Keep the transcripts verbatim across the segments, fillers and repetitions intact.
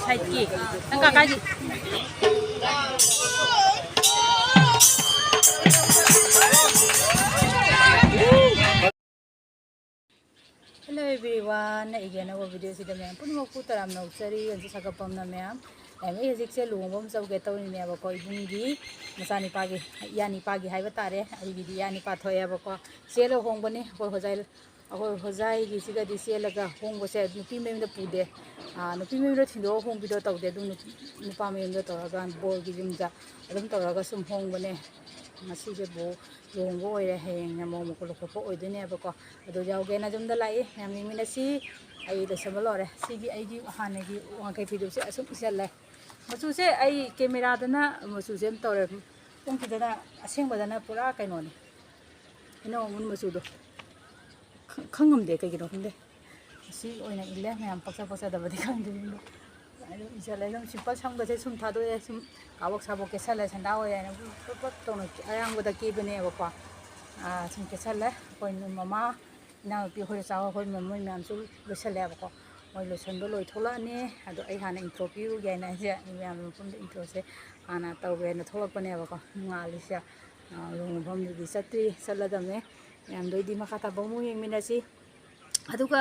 ꯁꯥꯏꯠꯀꯤ ꯅꯪ ꯀꯥꯀꯥꯒꯤ꯫ Hello everyone, ꯑꯩꯒꯤ ꯑꯅꯧꯕ video ꯁꯤꯗ ꯃꯌꯥꯝ ꯄꯨꯝꯅꯃꯛꯄꯨ ꯇꯔꯥꯝꯅ ꯑꯣꯛꯆꯔꯤ꯫ ꯍꯧꯖꯤꯛ ꯁꯥꯒꯠꯐꯝꯅ ꯃꯌꯥꯝ, ꯃꯌꯥꯝ ꯑꯩ ꯍꯧꯖꯤꯛꯁꯦ ꯂꯨꯍꯣꯡꯕ ꯑꯃ ꯆꯠꯀꯦ ꯇꯧꯔꯤꯅꯦꯕꯀꯣ, ꯏꯕꯨꯡꯒꯤ ꯃꯆꯥꯅꯤꯄꯥꯒꯤ, ꯏꯌꯥꯅꯤꯄꯥꯒꯤ ꯍꯥꯏꯕ ꯇꯥꯔꯦ꯫ ꯑꯩꯒꯤꯗꯤ ꯏꯌꯥꯅꯤꯄꯥ ꯊꯣꯛꯑꯦꯕꯀꯣ, ꯆꯦꯜꯂ ꯍꯣꯡꯕꯅꯤ꯫ ꯑꯩꯈꯣꯏ ꯍꯣꯖꯥꯏ, ꯑꯩꯈꯣꯏ ꯍꯣꯖꯥꯏꯒꯤꯁꯤꯒꯗꯤ ꯆꯦꯜꯂꯒ ꯍꯣꯡꯕꯁꯦ ꯅꯨꯄꯤ ꯃꯌꯨꯝꯗ ꯄꯨꯗꯦ꯫ ꯑꯥ, ꯅꯨꯄꯤ ꯃꯌꯨꯝꯗ ꯊꯤꯟꯗꯣꯛꯑ ꯍꯣꯡꯕꯤꯗꯣ ꯇꯧꯗꯦ꯫ ꯑꯗꯨꯝ ꯅꯨꯄꯤ, ꯅꯨꯄꯥ ꯃꯌꯨꯝꯗ ꯇꯧꯔꯒ ꯕꯣꯔꯒꯤ ꯌꯨꯝꯗ ꯑꯗꯨꯝ ꯇꯧꯔꯒ ꯁꯨꯝ ꯍꯣꯡꯕꯅꯦ꯫ ꯉꯁꯤꯁꯦ ꯕꯣ ꯂꯨꯍꯣꯡꯕ ꯑꯣꯏꯔꯦ, ꯍꯌꯦꯡꯅ ꯃꯧ ꯃꯀꯨ ꯂꯧꯊꯣꯛꯄ ꯑꯣꯏꯗꯣꯏꯅꯦꯕꯀꯣ꯫ ꯑꯗꯣ ꯌꯥꯎꯒꯦꯅ ꯌꯨꯝꯗ ꯂꯥꯛꯏ, ꯃꯌꯥꯝ ꯌꯦꯡꯃꯤꯟꯅꯁꯤ꯫ ꯑꯩ ꯂꯣꯏꯁꯟꯕ ꯂꯣꯏꯔꯦ꯫ ꯁꯤꯒꯤ ꯑꯩꯒꯤ ꯍꯥꯟꯅꯒꯤ ꯋꯥꯡꯈꯩ ꯐꯤꯗꯨꯁꯦ ꯑꯁꯨꯝ ꯏꯁꯜꯂꯦ꯫ ꯃꯆꯨꯁꯦ ꯑꯩ ꯀꯦꯃꯦꯔꯥꯗꯅ ꯃꯆꯨꯁꯦ ꯑꯗꯨꯝ ꯇꯧꯔꯦ꯫ ꯎꯝ, ꯐꯖꯅ ꯑꯁꯦꯡꯕꯗꯅ ꯄꯨꯔꯥ ꯀꯩꯅꯣꯅꯦ, ꯍꯩꯅꯧ ꯑꯃꯨꯟ ꯃꯆꯨꯗꯣ꯫ ꯈ-, ꯈꯪꯉꯝꯗꯦ ꯀꯩꯒꯤꯅꯣ ꯈꯪꯗꯦ꯫ ꯑꯁꯤ ꯑꯣꯏꯅ ꯏꯜꯂꯦ꯫ ꯃꯌꯥꯝ ꯄꯛꯆ ꯄꯛꯆꯗꯕꯗꯤ ꯈꯪꯗꯦ꯫ ꯑꯗꯨꯝ ꯏꯁꯜꯂꯦ꯫ ꯑꯗꯨꯝ ꯁꯤꯝꯄꯜ ꯁꯝꯒꯁꯦ ꯁꯨꯝ ꯊꯥꯗꯣꯛꯑꯦ꯫ ꯁꯨꯝ ꯀꯥꯕꯛ ꯁꯥꯕꯣꯛ ꯀꯦꯁꯜꯂꯦ꯫ ꯁꯦꯟꯗꯥ ꯑꯣꯏ ꯍꯥꯏꯅ ꯄꯨꯞ ꯄꯨꯞ ꯇꯧꯅ ꯑꯌꯥꯡꯕꯗ ꯀꯦꯕꯅꯦꯕꯀꯣ꯫ ꯑꯥ, ꯁꯨꯝ ꯀꯦꯁꯜꯂꯦ꯫ ꯑꯩꯈꯣꯏ ꯃꯃꯥ, ꯏꯅꯥꯎꯅꯨꯄꯤ, ꯑꯩꯈꯣꯏ ꯆꯥꯎ, ꯑꯩꯈꯣꯏ ꯃꯃꯣꯏ ꯃꯌꯥꯝꯁꯨ ꯂꯣꯏꯁꯜꯂꯦꯕꯀꯣ꯫ ꯃꯣꯏ ꯂꯣꯏꯁꯟꯕ ꯂꯣꯏ ꯊꯣꯛꯂꯛꯑꯅꯤ꯫ ꯑꯗꯣ ꯑꯩ ꯍꯥꯟꯅ intro ꯄꯤꯔꯨꯒꯦ ꯍꯥꯏꯅ ꯑꯩꯁꯦ ꯃꯌꯥꯝꯒꯤ ꯃꯐꯝꯗ introꯁꯦ ꯍꯥꯟꯅ ꯇꯧꯒꯦꯅ ꯊꯣꯛꯂꯛꯄꯅꯦꯕꯀꯣ꯫ ꯅꯣꯡꯉꯥꯜꯂꯤꯁꯦ, ꯑꯥ, ꯂꯨꯍꯣꯡꯕ ꯃꯐꯝꯗꯨꯗꯤ ꯆꯠꯇ꯭ꯔꯤ, ꯆꯠꯂꯗꯕꯅꯦ꯫ ꯃꯌꯥꯝꯗꯣ ꯑꯩꯗꯤ ꯃꯈꯥ ꯇꯥꯕ ꯑꯃꯨꯛ ꯌꯦꯡꯃꯤꯟꯅꯁꯤ꯫ ꯑꯗꯨꯒ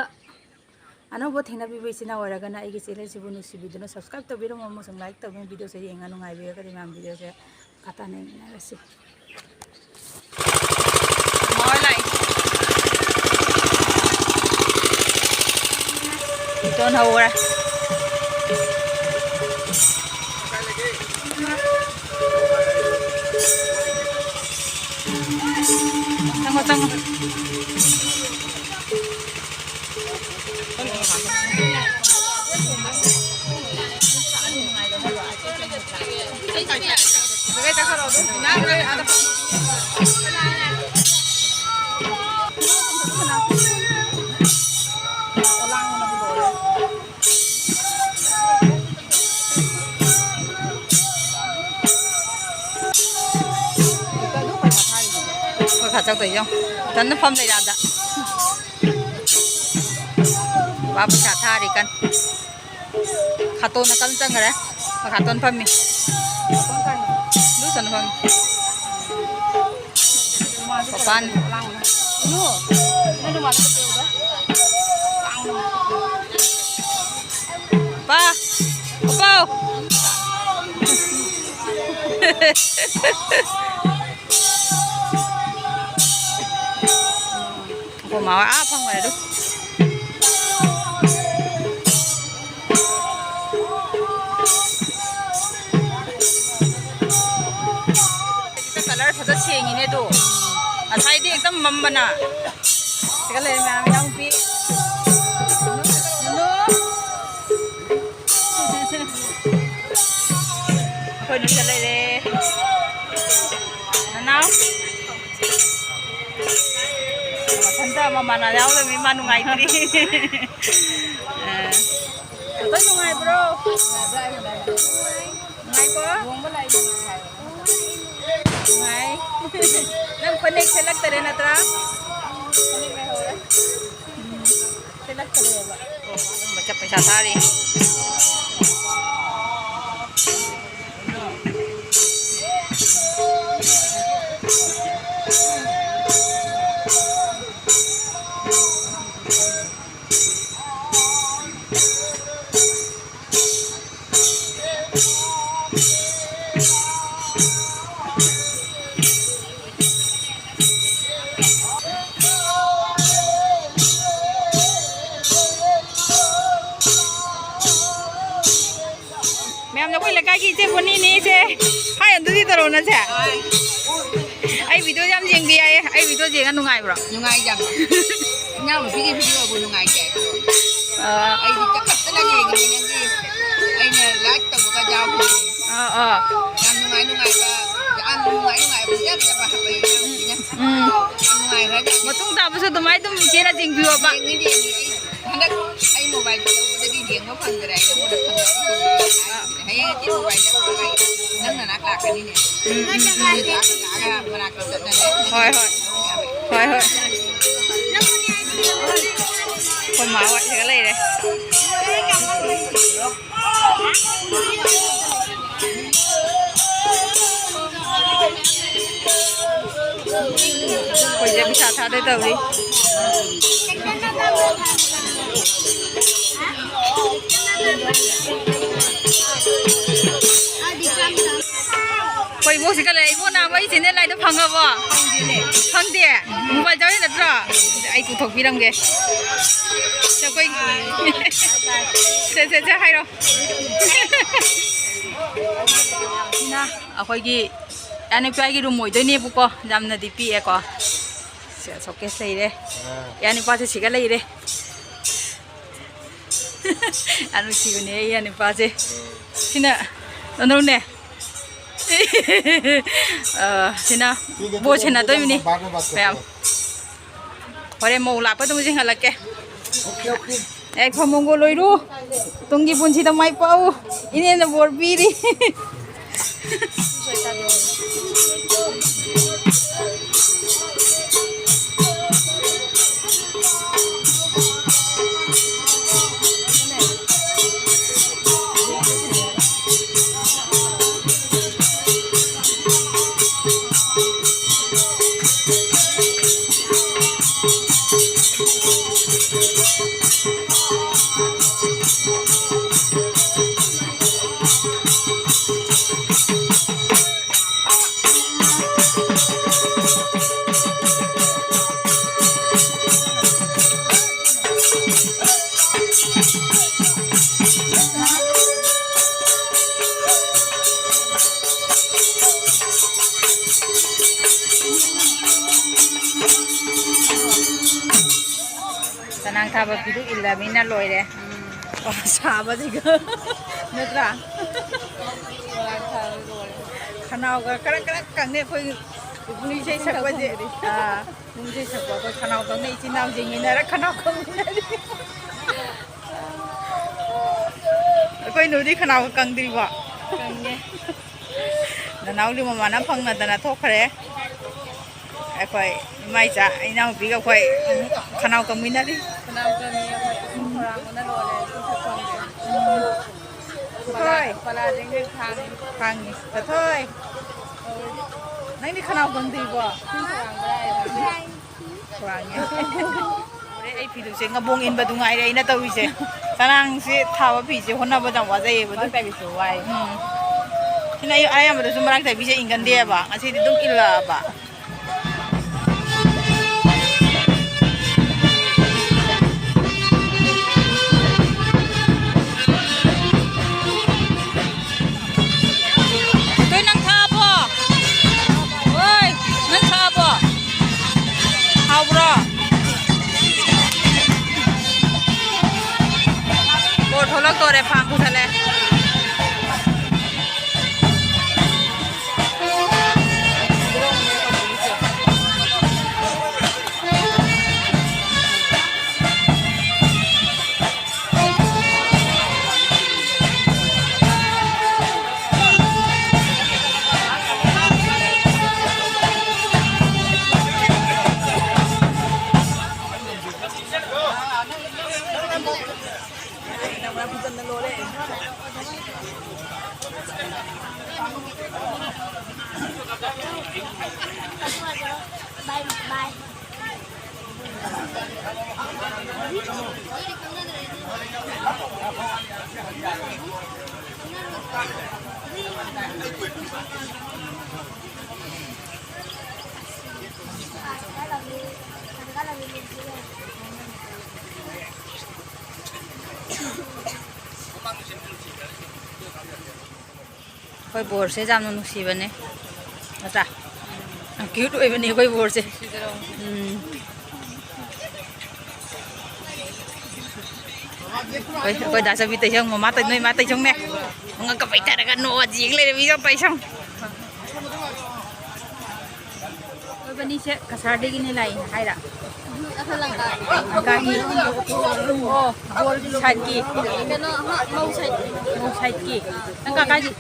ꯑꯅꯧꯕ ꯊꯦꯡꯅꯕꯤꯕ ꯏꯆꯤꯟ ꯏꯅꯥꯎ ꯑꯣꯏꯔꯒꯅ ꯑꯩꯒꯤ channelꯁꯤꯕꯨ ꯅꯨꯡꯁꯤꯕꯤꯗꯨꯅ subscribe ꯇꯧꯕꯤꯔꯝꯃꯣ ꯑꯃꯁꯨꯡ like ꯇꯧꯕꯤꯔꯝꯃꯣ꯫ Videoꯁꯦ ꯌꯦꯡꯉ ꯅꯨꯡꯉꯥꯏꯕꯤꯔꯒꯗꯤ ꯃꯌꯥꯝ videoꯁꯦ ꯃꯈꯥ ꯇꯥꯅ ꯌꯦꯡꯃꯤꯟꯅꯔꯁꯤ꯫ ꯃꯥ ꯍꯣꯏ ꯂꯥꯛꯑꯦ꯫ ꯏꯇꯣꯟ ꯍꯧꯈ꯭ꯔꯦ꯫ ꯆꯪꯉꯣ, ꯆꯪꯉꯣ꯫ ꯑꯩꯈꯣꯏ ꯈꯥ ꯆꯠꯇꯣꯏ ꯌꯦꯡꯉꯣ꯫ ꯇꯟꯅ ꯐꯝ ꯂꯩꯔꯦ ꯑꯥꯗ꯫ ꯕꯥ ꯄꯩꯁꯥ ꯊꯥꯔꯤ ꯀꯟ꯫ ꯈꯥꯇꯣꯟ ꯅꯥꯀꯟ ꯆꯪꯈ꯭ꯔꯦ꯫ ꯈꯥꯇꯣꯟ ꯐꯝꯃꯤ꯫ ꯂꯨꯁꯟ ꯐꯝꯃꯤ꯫ ꯃꯄꯥꯟ꯫ ꯄꯥ꯫ ꯄꯥꯎ꯫ ꯑꯩꯈꯣꯏ ꯃꯥ ꯍꯣꯏ ꯑꯥ ꯐꯝꯈ꯭ꯔꯦ ꯑꯗꯨ꯫ ꯀꯂꯔ ꯐꯖ ꯁꯦꯡꯉꯤꯅꯦ ꯑꯗꯣ꯫ ꯉꯁꯥꯏꯗꯤ ꯍꯦꯛꯇ ꯃꯝꯕꯅ꯫ ꯁꯤꯒ ꯂꯩꯔꯦ ꯃꯌꯥꯝ ꯏꯅꯥꯎꯄꯤ꯫ ꯅꯨꯅꯨ꯫ ꯑꯩꯈꯣꯏ ꯅꯨꯡꯁꯤꯠ ꯂꯩꯔꯦ꯫ ꯅꯅꯥꯎ꯫ ꯃꯊꯟꯇ ꯃꯃꯥꯟꯅ ꯌꯥꯎꯗꯕꯅꯤ ꯃꯥ ꯅꯨꯡꯉꯥꯏꯇ꯭ꯔꯤ꯫ ꯑ꯫ ꯑꯇꯩ ꯅꯨꯡꯉꯥꯏꯕ꯭ꯔꯣ? ꯅꯨꯡꯉꯥꯏꯀꯣ? ꯅꯨꯡꯉꯥꯏ꯫ ꯅꯪ ꯐꯅꯦꯛ ꯁꯦꯠꯂꯛꯇꯔꯦ ꯅꯠꯇ꯭ꯔꯥ? ꯁꯦꯠꯂꯛꯇꯔꯦꯕ꯫ ꯑꯣ, ꯑꯗꯨꯝꯕ ꯆꯠ ꯄꯩꯁꯥ ꯊꯥꯔꯤ꯫ ꯃꯌꯥꯝꯅ ꯑꯩꯈꯣꯏ ꯂꯩꯀꯥꯏꯒꯤ ꯏꯆꯦ ꯕꯣꯅꯤꯅꯤ, ꯏꯆꯦ꯫ ꯍꯥꯏ ꯑꯝꯇꯗꯤ ꯇꯧꯔꯛꯑꯣ ꯅꯁꯦ꯫ ꯑꯩ ꯚꯤꯗꯤꯑꯣ ꯌꯥꯝ ꯌꯦꯡꯕꯤ ꯌꯥꯏꯌꯦ꯫ ꯑꯩ ꯚꯤꯗꯤꯑꯣ ꯌꯦꯡꯉ ꯅꯨꯡꯉꯥꯏꯕ꯭ꯔꯣ? ꯅꯨꯡꯉꯥꯏ ꯌꯥꯝ꯫ ꯏꯅꯥꯎꯅꯨꯄꯤꯒꯤ ꯚꯤꯗꯤꯑꯣꯕꯨ ꯅꯨꯡꯉꯥꯏꯇꯦ꯫ ꯑꯥ꯫ ꯑꯩꯗꯤ ꯀꯛꯈꯠꯇꯅ ꯌꯦꯡꯉꯤꯅꯦ ꯅꯪꯒꯤ꯫ ꯑꯩꯅ ꯂꯥꯏꯛ ꯇꯧꯕꯒ ꯌꯥꯎꯈꯤꯕꯅꯦ꯫ ꯑꯥ, ꯑꯥ꯫ ꯌꯥꯝ ꯅꯨꯡꯉꯥꯏ ꯅꯨꯡꯉꯥꯏꯕ, ꯌꯥꯝ ꯅꯨꯡꯉꯥꯏ ꯅꯨꯡꯉꯥꯏꯕ ꯐꯖ ꯐꯖꯕ ꯍꯥꯞꯄꯛꯏ ꯏꯅꯥꯎꯅꯨꯄꯤꯅ꯫ ꯎꯝ꯫ ꯌꯥꯝ ꯅꯨꯡꯉꯥꯏꯈ꯭ꯔꯖꯥꯠꯅꯤ꯫ ꯃꯇꯨꯡ ꯇꯥꯕꯁꯨ ꯑꯗꯨꯃꯥꯏꯅ ꯑꯗꯨꯝ ꯏꯆꯦꯅ ꯆꯤꯡꯕꯤꯌꯣꯕ꯫ ꯌꯦꯡꯉꯤ, ꯌꯦꯡꯉꯤ꯫ ꯑꯩ ꯍꯟꯗꯛ ꯑꯩ ꯃꯣꯕꯥꯏꯜ ꯂꯧꯕꯗꯒꯤ ꯌꯦꯡꯕ ꯐꯪꯗ꯭ꯔꯦ꯫ ꯑꯩ ꯅꯉꯣꯟꯗ ꯐꯪꯉꯦ꯫ ꯍꯌꯦꯡ ꯏꯆꯦ ꯃꯣꯕꯥꯏꯜ ꯂꯧꯔꯒ ꯑꯩ ꯅꯪ ꯅꯅꯥꯛ ꯂꯥꯛꯀꯅꯤꯅꯦ꯫ ꯎꯝ, ꯎꯝ, ꯎꯝ꯫ ꯂꯥꯛꯑꯒ ꯂꯥꯛꯑꯒ ꯃꯅꯥꯛꯇ ꯆꯠꯅꯔꯦ꯫ ꯍꯣꯏ, ꯍꯣꯏ꯫ ꯍꯣꯏ, ꯍꯣꯏ꯫ ꯑꯩꯈꯣꯏ ꯃꯥ ꯍꯣꯏ ꯁꯤꯗ ꯂꯩꯔꯦ꯫ ꯑꯩꯈꯣꯏꯁꯦ ꯄꯩꯁꯥ ꯊꯥꯗꯣꯏ ꯇꯧꯔꯤ꯫ ꯑꯩꯈꯣꯏ ꯏꯕꯣꯛꯁꯤꯒ ꯂꯩ꯫ ꯏꯕꯣꯛ, ꯅꯍꯥꯟ ꯑꯩ ꯆꯦꯅꯦꯜ ꯂꯥꯏꯗꯣ ꯐꯪꯉꯕꯣ? ꯐꯪꯗꯦ꯫ ꯃꯣꯕꯥꯏꯜ ꯆꯥꯔꯖ ꯅꯠꯇ꯭ꯔꯣ? ꯑꯩ ꯄꯨꯊꯣꯛꯄꯤꯔꯝꯒꯦ꯫ ꯑꯩꯈꯣꯏ ꯁꯦ, ꯁꯦ, ꯁꯦ, ꯍꯥꯏꯔꯣ꯫ ꯁꯤꯅ ꯑꯩꯈꯣꯏꯒꯤ ꯏꯌꯥꯅꯨꯄꯥꯒꯤ ꯔꯨꯝ ꯑꯣꯏꯗꯣꯏꯅꯦꯕꯀꯣ꯫ ꯌꯥꯝꯅꯗꯤ ꯄꯤꯛꯑꯦꯀꯣ꯫ ꯁꯦ, ꯁꯣꯀꯦꯁ ꯂꯩꯔꯦ꯫ ꯏꯌꯥꯅꯨꯄꯥꯁꯦ ꯁꯤꯒ ꯂꯩꯔꯦ꯫ ꯌꯥꯝ ꯅꯨꯡꯁꯤꯕꯅꯦ ꯑꯩ ꯏꯌꯥꯅꯨꯄꯥꯁꯦ꯫ ꯁꯤꯅ ꯅꯣꯅꯧꯅꯦ꯫ ꯑ, ꯁꯤꯅ ꯕꯣꯠ ꯁꯦꯟꯅꯗꯣꯏꯕꯅꯤ ꯃꯌꯥꯝ꯫ ꯍꯣꯔꯦꯟ ꯃꯧ ꯂꯥꯛꯄ ꯑꯗꯨꯝ ꯆꯤꯡꯍꯜꯂꯛꯀꯦ꯫ Okay, okay. ꯌꯥꯏꯐ ꯃꯪꯒꯣꯜ ꯑꯣꯏꯔꯨ꯫ ꯇꯨꯡꯒꯤ ꯄꯨꯟꯁꯤꯗ ꯃꯥꯏ ꯄꯥꯛꯎ꯫ ꯏꯅꯦꯅ ꯕꯣꯔ ꯄꯤꯔꯤ꯫ ꯆꯅꯥꯡ ꯊꯥꯕ ꯐꯤꯗꯨ ꯏꯜꯂꯕꯅꯤꯅ ꯂꯣꯏꯔꯦ꯫ ꯎꯝ꯫ ꯑꯣ, ꯁꯥꯕꯁꯤꯒ꯫ ꯅꯠꯇ꯭ꯔꯥ? ꯈꯅꯥꯎꯒ ꯀꯔꯛ ꯀꯔꯛ ꯀꯪꯉꯦ ꯑꯩꯈꯣꯏ ꯏꯕꯨꯡ ꯏꯁꯩ ꯁꯛꯄꯁꯦ꯫ ꯑꯥ, ꯏꯕꯨꯡ ꯏꯁꯩ ꯁꯛꯄ ꯑꯩꯈꯣꯏ ꯈꯅꯥꯎ ꯀꯪꯉꯦ, ꯏꯆꯤꯟ ꯏꯅꯥꯎ ꯌꯦꯡꯃꯤꯟꯅꯔ ꯈꯅꯥꯎ ꯀꯪꯃꯤꯟꯅꯔꯤ꯫ ꯑꯩꯈꯣꯏ ꯅꯨꯗꯤ ꯈꯅꯥꯎ ꯀꯪꯗ꯭ꯔꯤꯕꯣ? ꯀꯪꯉꯦ꯫ ꯅꯅꯥꯎꯗꯤ ꯃꯃꯥꯅ ꯐꯪꯅꯗꯅ ꯊꯣꯛꯈ꯭ꯔꯦ꯫ ꯑꯩꯈꯣꯏ ꯏꯃꯥ ꯏꯆꯥ ꯏꯅꯥꯎꯄꯤꯒ ꯑꯩꯈꯣꯏ ꯈꯅꯥꯎ ꯀꯪꯃꯤꯟꯅꯔꯤ꯫ ꯈꯅꯥꯎ ꯀꯪꯉꯦ, ꯑꯩꯈꯣꯏ ꯏꯁꯤꯡ ꯈꯧꯔꯥꯡꯕꯅ ꯂꯣꯏꯔꯦ, ꯏꯁꯤꯡ ꯊꯛꯐꯝꯁꯦ꯫ ꯍꯣꯏ꯫ ꯄꯂꯥꯗꯒꯤ ꯈꯥꯡꯉꯤ꯫ ꯈꯥꯡꯉꯤ꯫ ꯆꯠꯊꯣꯏ꯫ ꯅꯪꯗꯤ ꯈꯅꯥꯎ ꯀꯪꯗ꯭ꯔꯤꯕꯣ? ꯈꯥꯡꯉꯦ꯫ ꯂꯣꯏꯔꯦ, ꯑꯩ ꯐꯤꯗꯨꯁꯦ ꯉꯕꯣꯡ ꯏꯟꯕꯗꯨ ꯉꯥꯏꯔꯦ ꯑꯩꯅ ꯇꯧꯔꯤꯁꯦ꯫ ꯆꯔꯥꯡꯁꯦ ꯊꯥꯕ ꯐꯤꯁꯦ ꯍꯣꯠꯅꯕꯗ ꯌꯥꯝ ꯋꯥꯖꯩꯌꯦꯕ ꯑꯗꯨ꯫ ꯃꯔꯛ ꯇꯥꯏꯕꯤꯁꯨ ꯋꯥꯏ꯫ ꯎꯝ꯫ ꯁꯤꯅ ꯑꯩ ꯑꯌꯥꯝꯕꯗꯁꯨ ꯃꯔꯥꯛ ꯇꯥꯏꯕꯤꯁꯦ ꯏꯟꯒꯟꯗꯦꯕ꯫ ꯉꯁꯤꯗꯤ ꯑꯗꯨꯝ ꯏꯜꯂꯛꯑꯕ꯫ ꯑꯗꯣ ꯅꯪ ꯊꯛꯑꯕꯣ? ꯑꯣꯏ, ꯅꯪ ꯊꯛꯑꯕꯣ? ꯍꯥꯎꯕ꯭ꯔꯣ? ꯕꯣꯔ ꯊꯣꯛꯂꯛꯇꯣꯔꯦ, ꯐꯥꯝ ꯄꯨꯁꯜꯂꯦ꯫ ꯑꯩꯈꯣꯏ ꯕꯣꯔꯁꯦ ꯌꯥꯝꯅ ꯅꯨꯡꯁꯤꯕꯅꯦ, ꯅꯠꯇ꯭ꯔꯥ? ꯌꯥꯝ ꯀ꯭ꯌꯨꯠ ꯑꯣꯏꯕꯅꯦ ꯑꯩꯈꯣꯏ ꯕꯣꯔꯁꯦ꯫ ꯎꯝ꯫ ꯑꯩꯈꯣꯏ, ꯑꯩꯈꯣꯏ ꯗꯥ ꯆꯧꯕꯤ ꯇꯩꯁꯪ, ꯃꯃꯥ ꯇꯩ-, ꯅꯣꯏ ꯃꯥ ꯇꯩꯁꯪꯅꯦ꯫ ꯃꯉꯛꯀ ꯄꯩꯊꯔꯒ ꯅꯣꯛꯑ ꯌꯦꯡ ꯂꯩꯔꯦ ꯃꯤꯒ ꯄꯩꯁꯪ꯫ ꯃꯣꯏꯕꯥꯅꯤꯁꯦ ꯀꯁꯥꯔꯗꯒꯤꯅꯦ ꯂꯥꯛꯏ ꯍꯥꯏꯔ? ꯂꯪꯀꯥꯒꯤ꯫ ꯑꯣ, ꯕꯣꯜꯒꯤ ꯁꯥꯏꯠꯀꯤ꯫ ꯀꯩꯅꯣ, ꯑꯃ ꯃꯧ ꯁꯥꯏꯠꯀꯤ꯫ ꯃꯧ ꯁꯥꯏꯠꯀꯤ꯫ ꯅꯪ ꯀꯥꯀꯥꯒꯤ?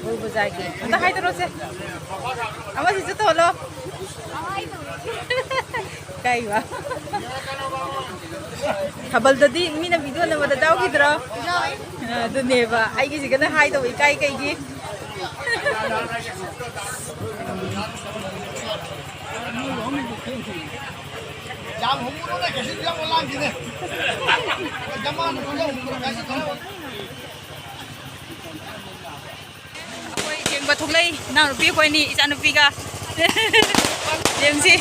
ꯒꯣꯜ ꯕꯖꯥꯔꯒꯤ꯫ ꯑꯝꯇ ꯍꯥꯏꯗꯔꯣꯁꯦ꯫ ꯑꯃꯁꯤꯁꯨ ꯇꯧꯍꯜꯂꯣ꯫ ꯀꯥꯏꯕ? ꯊꯥꯕꯜꯗꯗꯤ ꯃꯤꯅ video ꯁꯥꯟꯅꯕꯗ ꯌꯥꯎꯈꯤꯗ꯭ꯔꯣ? ꯑꯗꯨꯅꯦꯕ ꯑꯩꯒꯤꯁꯤꯒꯅ ꯍꯥꯏꯗꯧꯕ ꯏꯀꯥꯏ ꯀꯩꯒꯤ꯫ ꯌꯥꯝ ꯍꯨꯝꯕꯨꯔꯣꯅꯦ, ꯀꯩꯁꯨ ꯌꯥꯝ ꯂꯥꯡꯈꯤꯅꯦ꯫ ꯖꯃꯥꯟ ꯍꯨꯝꯕꯨꯔꯣ, ꯍꯨꯝꯕꯨꯔꯣ, ꯀꯩꯁꯨ ꯈꯔ꯫ ꯑꯩꯈꯣꯏ ꯌꯦꯡꯕ ꯊꯣꯛꯂꯛꯏ, ꯏꯅꯥꯎꯅꯨꯄꯤ ꯑꯩꯈꯣꯏꯅꯤ, ꯏꯆꯥꯅꯨꯄꯤꯒ꯫ ꯌꯦꯡꯁꯤ꯫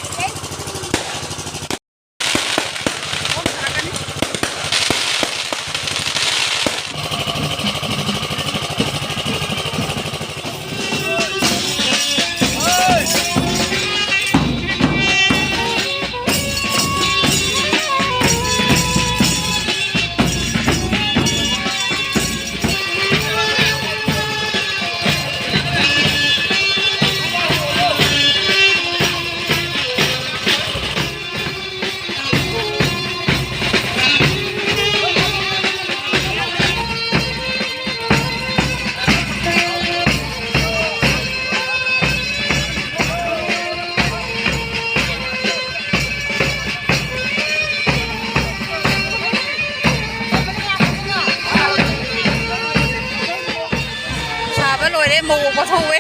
ꯁꯥꯕ ꯂꯣꯏꯔꯦ, ꯃꯧ ꯑꯣꯛꯄ ꯊꯣꯛꯎꯋꯦ꯫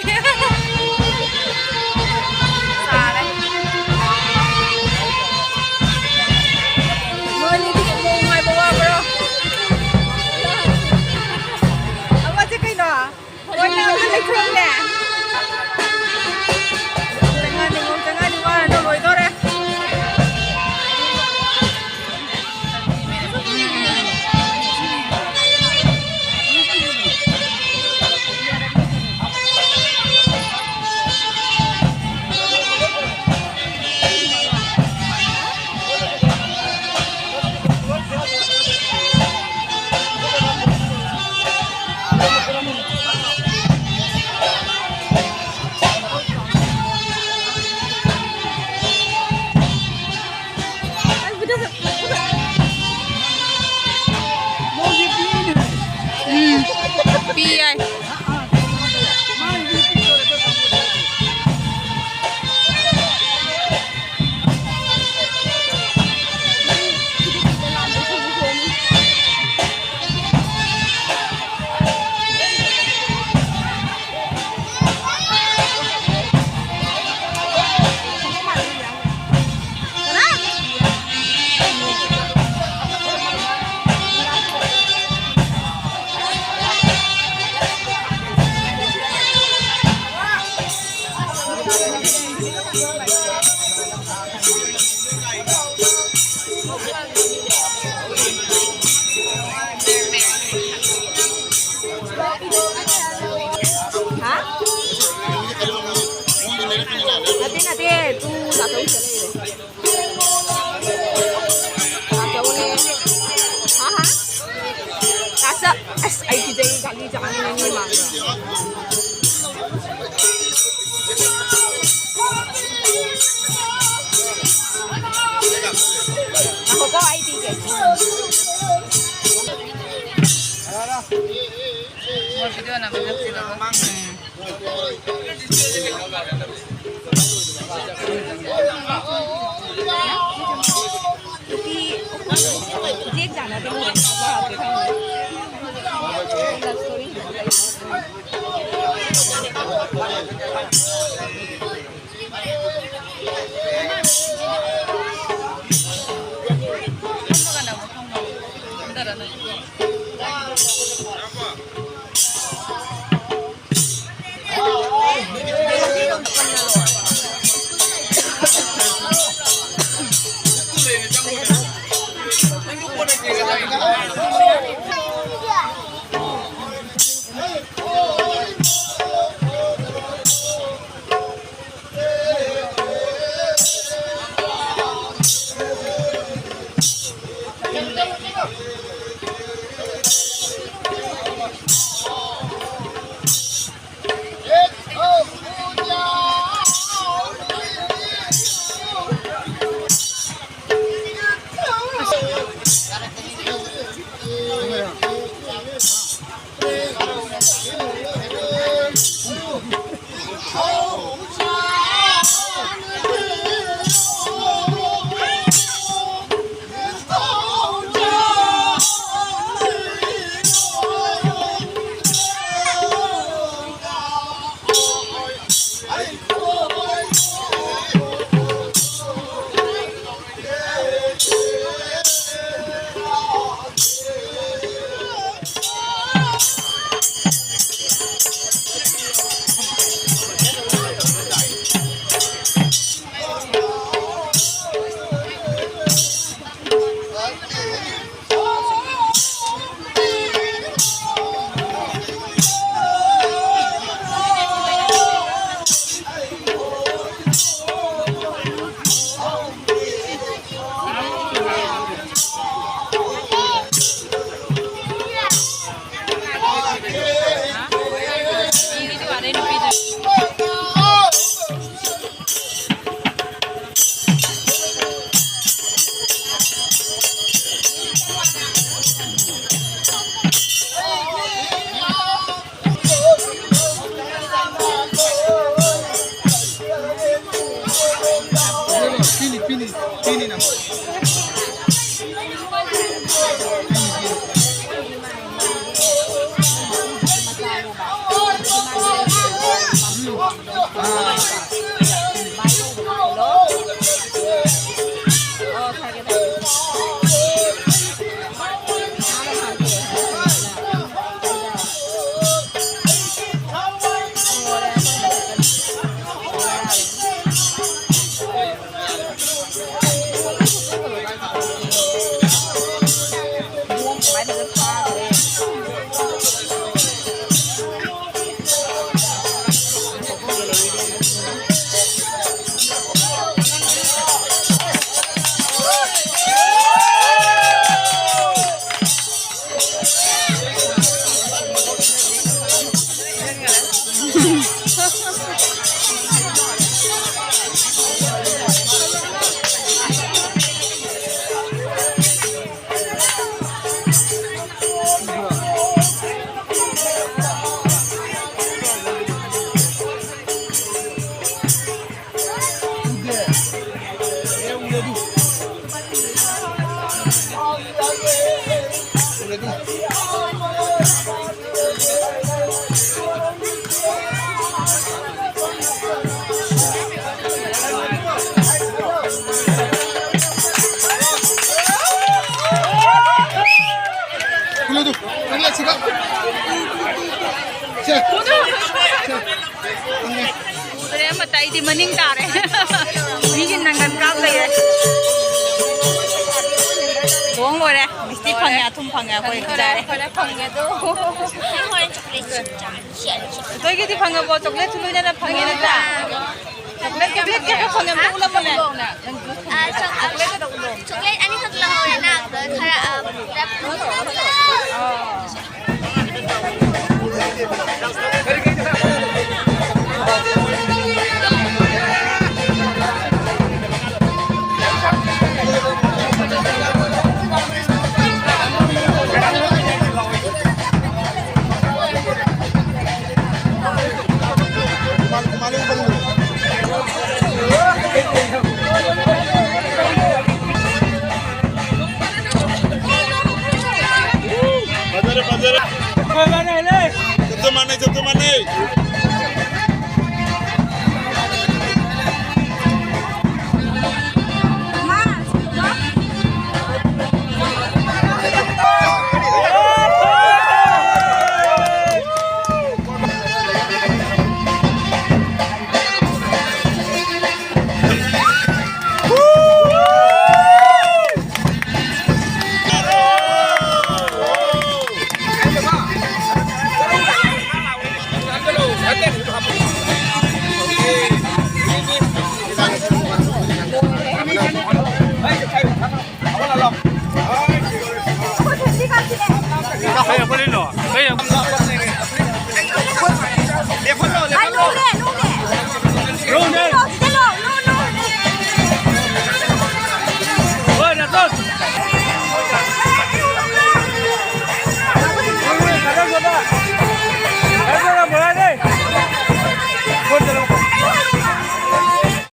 ꯁꯥꯔꯦ꯫ ꯅꯣꯏꯅꯤꯗꯤ ꯃꯧ ꯉꯥꯏꯕ ꯋꯥꯕ꯭ꯔꯣ? ꯑꯃꯁꯦ ꯀꯩꯅꯣ? ꯍꯣꯏ, ꯅꯪ ꯑꯗꯨ ꯂꯩꯊꯣꯛꯎꯅꯦ꯫ ꯆꯪꯉꯛꯑꯅꯤ, ꯆꯪꯉꯛꯑꯅꯤ, ꯋꯥꯔꯅꯨ, ꯂꯣꯏꯗꯣꯔꯦ꯫ ꯎꯝ, ꯄꯤ ꯌꯥꯏ꯫ ꯇꯥꯆꯧꯁꯤꯗ ꯂꯩꯔꯦ꯫ ꯇꯥꯆꯧꯅꯦ꯫ ꯍꯥ ꯍꯥ꯫ ꯇꯥꯆꯧ꯫ ꯑꯁ ꯑꯩ ꯀꯤꯖꯩ ꯒꯥꯔꯤ ꯆꯥꯡꯅ ꯃꯤ ꯃꯥꯡꯗ꯫ ꯉꯥꯏꯈꯣꯀꯣ ꯑꯩ ꯄꯤꯒꯦ꯫ ꯃꯣꯏ ꯚꯤꯗꯤꯑꯣ ꯅꯝꯕ ꯆꯠꯁꯤꯔꯣ? ꯎꯝ꯫ ꯆꯠꯂꯦ, ꯁꯤꯗ꯫ ꯁꯦ꯫ ꯁꯦ꯫ ꯎꯗ꯭ꯔꯦ ꯑꯃꯠꯇ, ꯑꯩꯗꯤ ꯃꯅꯤꯡ ꯇꯥꯔꯦ꯫ ꯃꯤꯒꯤ ꯅꯪꯒꯟ ꯀꯥꯞ ꯂꯩꯔꯦ꯫ ꯊꯣꯡ ꯂꯣꯏꯔꯦ꯫ ꯃꯤꯁꯇꯤ ꯐꯪꯉꯦ, ꯑꯊꯨꯝ ꯐꯪꯉꯦ, ꯑꯩꯈꯣꯏ ꯆꯥꯔꯦ꯫ ꯐꯔꯦ, ꯐꯪꯉꯦ ꯑꯗꯣ꯫ ꯑꯩꯈꯣꯏꯒꯤꯗꯤ ꯐꯪꯉꯕꯣ? ꯆꯣꯀ꯭ꯂꯦꯠꯁꯨ ꯂꯣꯏꯅꯅ ꯐꯪꯉꯦ ꯅꯠꯇ꯭ꯔꯥ? ꯆꯣꯀ꯭ꯂꯦꯠ, ꯆꯣꯀ꯭ꯂꯦꯠ ꯀꯌꯥ ꯐꯪꯉꯦ ꯑꯝꯇ ꯎꯠꯂꯝꯃꯣꯅꯦ꯫ ꯑ, ꯆꯣ-, ꯑ, ꯆꯣꯀ꯭ꯂꯦꯠ ꯑꯅꯤꯈꯛ ꯂꯧꯍꯧꯔꯦꯅ, ꯑꯗꯨꯗ ꯈꯔ, ꯑ, ꯄꯨꯂꯞ ꯐꯖꯔꯦ, ꯐꯖꯔꯦ꯫ ꯆꯞ ꯃꯥꯟꯅꯩ, ꯆꯞ ꯃꯥꯟꯅꯩ꯫